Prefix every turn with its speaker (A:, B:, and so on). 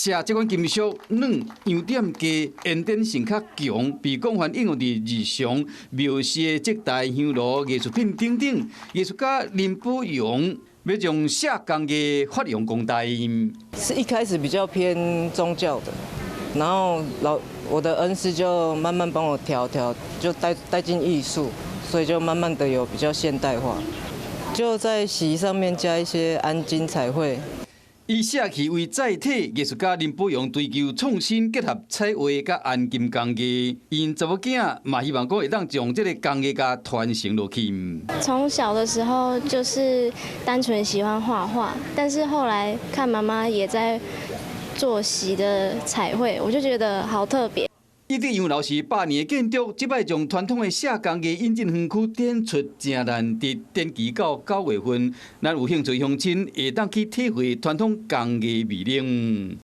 A: 錫這款金屬軟陽點低，延展性較強，被廣泛應用佇日常廟寺的祭台、香爐、藝術品等等。藝術家林寶榮欲將錫工藝發揚光大。
B: 是一開始比較偏宗教的，然後老我的恩師就慢慢幫我調調，就帶帶進藝術，所以就慢慢的有比較現代化，就在錫上面加一些銨金彩繪。
A: 以錫器為載體，藝術家林寶榮追求創新，結合彩畫佮銨金工藝。𪜶查某囝嘛希望講會當將這個工藝共傳承落去。
C: 從小的時候就是單純喜歡畫畫，但是後來看媽媽也在做錫的彩繪，我就覺得好特別。
A: 一直洋樓是百年的建築，這擺將傳統的錫工藝引進園區展出，誠難得。展期到9月份，咱有興趣鄉親會當去體會傳統工藝魅力。